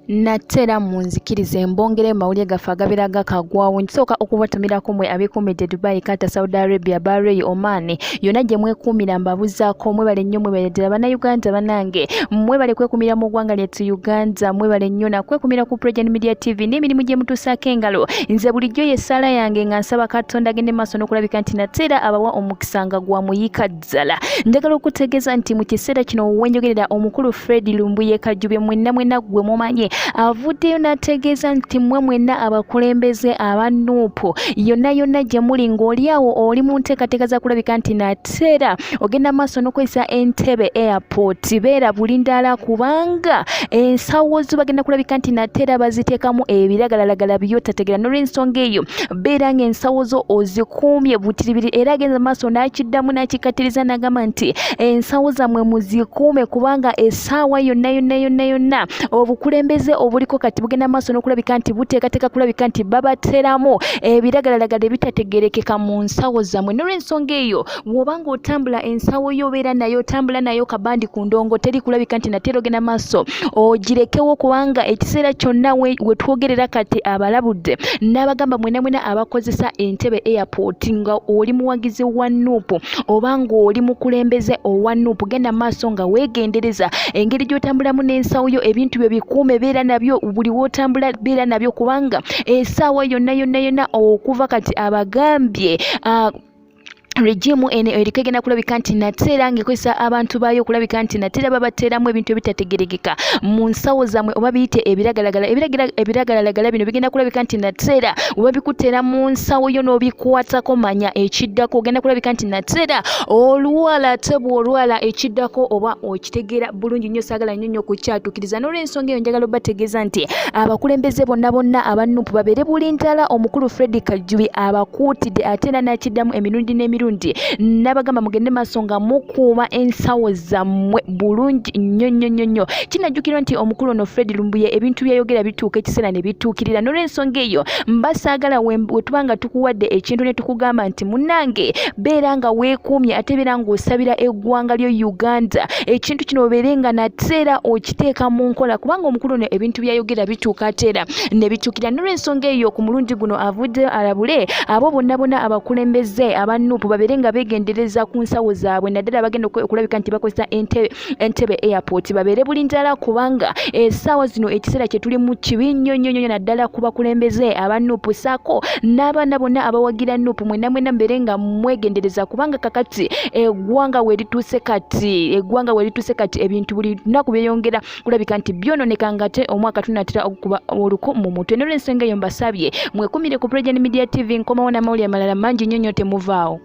Nate era munzikirize mbongere mu mawulire gaffe agabeera gakagwawo. Nkisooka okubatumirako mwe abeekuumidde Dubai, Qatar, Saudi Arabia, Bahrain, Oman, yonna gye mwekuumira mbabuzaako. Mwebale nnyo, mwebale ddala Bannayuganda banange, mwebale kwekuumira mu ggwanga lyattu Uganda, mwebale nnyo nakwekuumira ku President Media TV n'emirimu gye mutuusaako engalo. Nze bulijjo y'essaala yange nga nsaba Katonda agende maaso n'okulabika nti nate era abawa omukisa nga gwa muyiika ddala. Njagala okutegeeza nti mu kiseera kino wenjogerera omukulu Fred Lumbuye Kajjubye mwenna mwenna gwe mumanyi avuddeyo n'ategeeza nti mmwe mwenna abakulembeze aba Nup yonna yonna gye muli ng'oli awo oli mu nteekateeka za kulabika nti nate era ogenda maaso n'okukozesa Entebbe Airport beera bulindaala kubanga ensawo zo bagenda kulabika nti nate era baziteekamu ebiragalalagala by'otategeera. N'olw'ensonga eyo beera ng'ensawo zo ozikuumye butiribiri era agenze maaso n'akiddamu n'akikkattiriza n'agamba nti ensawo zammwe muzikuume kubanga essaawa yonna yonna yonna yonna obukulembeze obuliko kati bugenda maaso n'okulabika nti buteekateeka kulabika nti babateramu ebiragalalagala ebitategerekeka mu nsawo zammwe. N'olw'ensonga eyo bw'oba ng'otambula ensawo yo obeera nayo otambula nayo kabandi ku ndongo teri kulabika nti nate ogenda maaso ogirekewo kubanga ekiseera kyonna we twogerera kati abalabudde n'abagamba mwena mwena abakozesa Entebbe Airport nga oli muwagizi wa Nup oba ng'oli mukulembeze owa Nup, genda maaso nga weegendereza engeri gy'otambulamu n'ensawo yo, ebintu byo bikuume, beera nabyo buli w'otambula, beera nabyo kubanga essaawa yonna yonna yonna okuva kati abagambye regime eno eriko egenda kulabika nti nate era ng'ekozesa abantu baayo okulabika nti nate era babateeramu ebintu ebitategerekeka mu nsawo zammwe oba biyite ebiragalalagala. Ebiragalalagala bino bigenda kulabika nti nate era oba bikuteera mu nsawo yo n'obikwatako, manya ekiddako ogenda kulabika nti nate era olwala, ate bw'olwala ekiddako oba okitegeera bulungi nnyo. Saagala nnyo nnyo okukyatuukiriza. N'olw'ensonga eyo njagala obategeeza nti abakulembeze bonna bonna aba Nup babeere bulindaala. Omukulu Fred Kajjubi abakuutidde ate era n'akiddamu emirundi n'emirundi n'abagamba mugende maaso nga mukuuma ensawo zammwe bulungi nnyo nnyo nnyo nnyo. Kinajjukirwa nti omukulu ono Fred Lumbuye ebintu byayogera bituuka ekiseera ne bituukirira. N'olw'ensonga eyo mbasaagala we tuba nga tukuwadde ekintu ne tukugamba nti munnange beera nga weekuumye ate beera ng'osabira eggwanga lyo Uganda, ekintu kino obeere nga nate era okiteeka mu nkola kubanga omukulu ono ebintu byayogera bituuka ate era ne bituukira. N'olw'ensonga eyo ku mulundi guno avudde alabule abo bonna bonna abakulembeze aba Nup babeere nga beegendereza ku nsawo zaabwe, naddala abagenda okulabika nti bakozesa Entebbe Airport, babeere bulindaala kubanga essaawa zino ekiseera kye tulimu kibi nnyo nnyo nnyo, naddala ku bakulembeze aba Nup ssaako n'abaana bonna abawagira Nup. Mwenna mwenna mubeere nga mwegendereza kubanga kakati eggwanga we lituuse kati, eggwanga we lituuse kati ebintu buli lunaku byeyongera kulabika nti byononeka nga ate omwaka tunatera okukuba oluku mu mutwe. N'olwensonga eyo mbasabye mwekumire ku President Media TV. Nkomawo n'amawulire amalala mangi nnyo nnyo, temuvaawo.